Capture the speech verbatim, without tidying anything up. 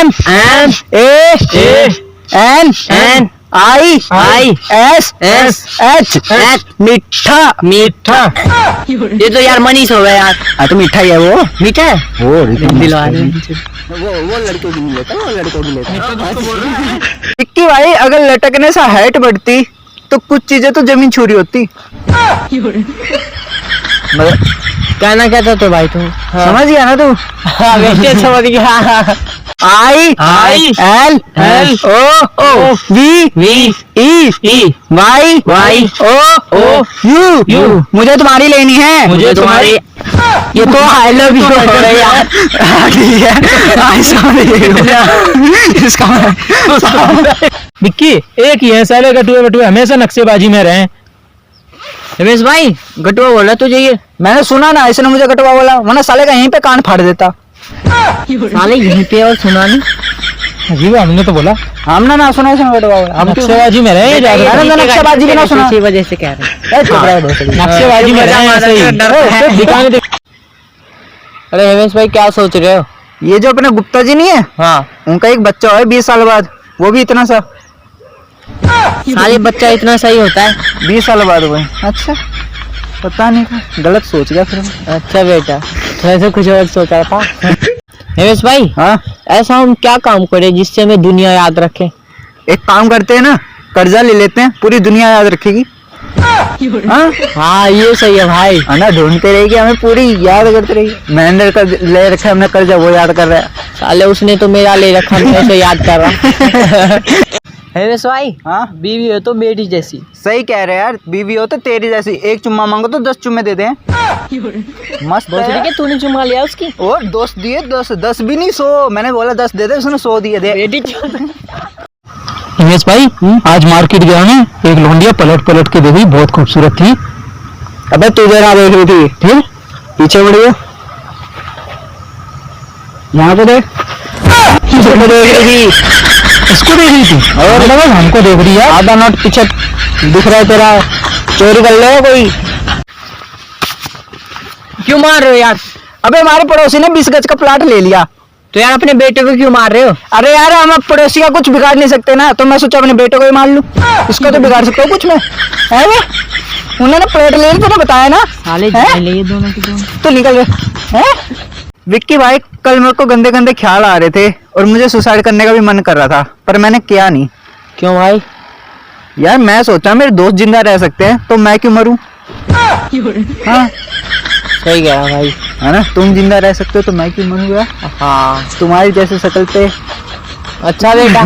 M, M, A, A, N, N, I, I, S, S, H, H, मीठा। मीठा। ये तो यार मनीष हो गया यार। हाँ, तो मीठा ही है वो। मीठा है? वो दिलवा दे। वो, वो लड़कों की नहीं लेता, वो लड़कों की लेता। विक्की भाई, अगर लटकने से हाइट बढ़ती तो कुछ चीजें तो जमीन छू रही होती। मतलब, कहना क्या था तो भाई तू? हाँ। समझ गया ना तू? हाँ, वैसे समझ गया। I, I, L, L, O, O, V, V, E, E, Y, Y, O, O, U, U। मुझे तुम्हारी लेनी है। मुझे तुम्हारी। ये तो I love you हो गया यार। हाँ, ठीक है। I sorry। इसका विक्की, एक ही है साले, गटुए बटुए हमेशा नक्शेबाजी में रहे। रमेश भाई, गटुआ बोला तुझे ये? मैंने सुना ना, इसने मुझे गटुआ बोला, वरना साले का यहीं पे कान फाड़ देता। साले यहीं पे और सुना नहीं। अजीब, हमने तो बोला। हमने ना सुना इसने गटुआ बोला। हम क्यों नक्शेबाजी में रहे, ज्यादा। मैंने तो नक्शेबाजी भी ना सुना। इसी वजह से कह रहे हैं। ए, चुप रहो, दो सेकंड। नक्शेबाजी में रहे, ऐसे ही। ए, चुप। दिखाने दे। अरे हिमेश भाई, क्या सोच रहे हो? ये जो अपने गुप्ता जी नहीं है, हाँ। उनका एक बच्चा है बीस साल बाद, वो भी इतना सा। साले, बच्चा इतना सही होता है? बीस साल बाद हुए। अच्छा, पता नहीं था, गलत सोच गया फिर मैं। अच्छा बेटा, तो ऐसे कुछ और सोचा था। हिमेश भाई, हाँ? ऐसा हम क्या काम करें जिससे हमें दुनिया याद रखे? एक काम करते हैं ना, कर्जा ले लेते हैं, पूरी दुनिया याद रखेगी। हाँ? हाँ, ये सही है भाई। है ना, ढूंढते रहेगी हमें, पूरी याद करते रहेगी। महेंद्र का ले रखा है हमने कर्जा, वो याद कर रहा है। साले, उसने तो मेरा ले रखा, मैं उसे याद कर रहा। हिमेश भाई, हाँ? बीवी हो तो बेटी जैसी। सही कह रहे यार, बीवी हो तो तेरी जैसी, एक चुम्मा मांगो तो दस चुम्मे दे दे। मस्त है। भोसड़ी के, तूने चुम्मा लिया उसकी? और दस दिए, दस, दस भी नहीं, सौ। मैंने बोला दस दे दे, उसने सौ दिए दे। बेटी चोद। हिमेश भाई, हम्म? आज मार्केट गया मैं, एक लौंडिया पलट पलट के देखी, बहुत खूबसूरत थी। अबे तू जरा देख रही थी, फिर पीछे मुड़ गया। यहाँ पे देख, पीछे को देख रही थी। इसको देख रही थी? और? मैंने कहा, हमको देख रही है। आधा नोट पीछे दिख रहा है तेरा, चोरी कर लेगा कोई। क्यों मार रहे हो यार? अबे, हमारे पड़ोसी ने बीस गज का प्लाट ले लिया। तो यार, अपने बेटे को क्यों मार रहे हो? अरे यार, हम अब पड़ोसी का कुछ बिगाड़ नहीं सकते ना, तो मैं सोचा अपने बेटे को ही मार लूं। इसको तो बिगाड़ सकते हो कुछ में, है वे? उन्होंने प्लेट ले ली, तूने बताया ना? साले हैं? ले ये दोनों के दोनों। तो निकल गए, हैं? विक्की भाई, कल मेरे को गंदे गंदे ख्याल आ रहे थे और मुझे सुसाइड करने का भी मन कर रहा था, पर मैंने किया नहीं। क्यों भाई? यार, मैं सोचा मेरे दोस्त जिंदा रह सकते हैं, तो मैं क्यों मरूं? हाँ। सही कह रहा भाई। है ना, तुम जिंदा रह सकते हो तो मैं क्यों मरूंगा? हाँ। तुम्हारी जैसे शक्ल पे। अच्छा बेटा।